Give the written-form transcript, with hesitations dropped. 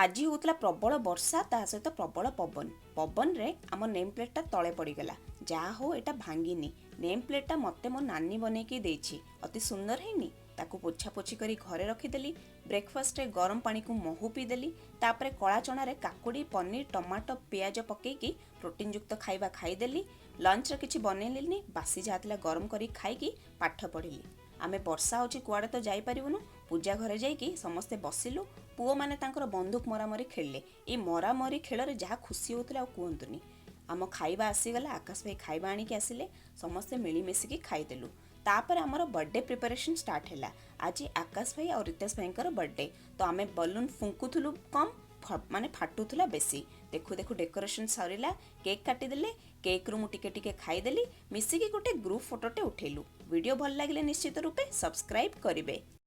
ଆଜି ହେଉଥିଲା ପ୍ରବଳ ବର୍ଷା, ତା ସହିତ ପ୍ରବଳ ପବନ। ପବନରେ ଆମ ନେମ୍ ପ୍ଲେଟ୍ଟା ତଳେ ପଡ଼ିଗଲା। ଯାହା ହଉ, ଏଇଟା ଭାଙ୍ଗିନି। ନେମ୍ ପ୍ଲେଟ୍ଟା ମୋତେ ମୋ ନାନୀ ବନେଇକି ଦେଇଛି। ଅତି ସୁନ୍ଦର ହେଇନି? ତାକୁ ପୋଛାପୋଛି କରି ଘରେ ରଖିଦେଲି। ବ୍ରେକଫାଷ୍ଟରେ ଗରମ ପାଣିକୁ ମହୁ ପିଇଦେଲି। ତାପରେ କଳା ଚଣାରେ କାକୁଡ଼ି, ପନିର, ଟମାଟୋ, ପିଆଜ ପକେଇକି ପ୍ରୋଟିନ୍ ଯୁକ୍ତ ଖାଇବା ଖାଇଦେଲି। ଲଞ୍ଚରେ କିଛି ବନେଇଲିନି, ବାସି ଯାହା ଥିଲା ଗରମ କରି ଖାଇକି ପାଠ ପଢ଼ିଲି। ଆମେ ବର୍ଷା ହେଉଛି, କୁଆଡ଼େ ତ ଯାଇପାରିବୁନୁ, ପୂଜା ଘରେ ଯାଇକି ସମସ୍ତେ ବସିଲୁ। ପୁଅମାନେ ତାଙ୍କର ବନ୍ଧୁକ ମରାମରି ଖେଳିଲେ। ଏଇ ମରାମରି ଖେଳରେ ଯାହା ଖୁସି ହେଉଥିଲେ, ଆଉ କୁହନ୍ତୁନି। ଆମ ଖାଇବା ଆସିଗଲା। ଆକାଶ ଭାଇ ଖାଇବା ଆଣିକି ଆସିଲେ। ସମସ୍ତେ ମିଳିମିଶିକି ଖାଇଦେଲୁ। ତାପରେ ଆମର ବର୍ଥଡେ ପ୍ରିପାରେସନ୍ ଷ୍ଟାର୍ଟ ହେଲା। ଆଜି ଆକାଶ ଭାଇ ଆଉ ରିତେଶ ଭାଇଙ୍କର ବର୍ଥଡେ। ତ ଆମେ ବଲୁନ୍ ଫୁଙ୍କୁଥିଲୁ କମ୍, ମାନେ ଫାଟୁଥିଲା ବେଶୀ। ଦେଖୁ ଦେଖୁ ଡେକୋରେସନ୍ ସରିଲା, କେକ୍ କାଟିଦେଲେ। କେକ୍ରୁ ମୁଁ ଟିକେ ଟିକେ ଖାଇଦେଲି। ମିଶିକି ଗୋଟେ ଗ୍ରୁପ୍ ଫଟୋଟେ ଉଠେଇଲୁ। ଭିଡ଼ିଓ ଭଲ ଲାଗିଲେ ନିଶ୍ଚିତ ରୂପେ ସବସ୍କ୍ରାଇବ୍ କରିବେ।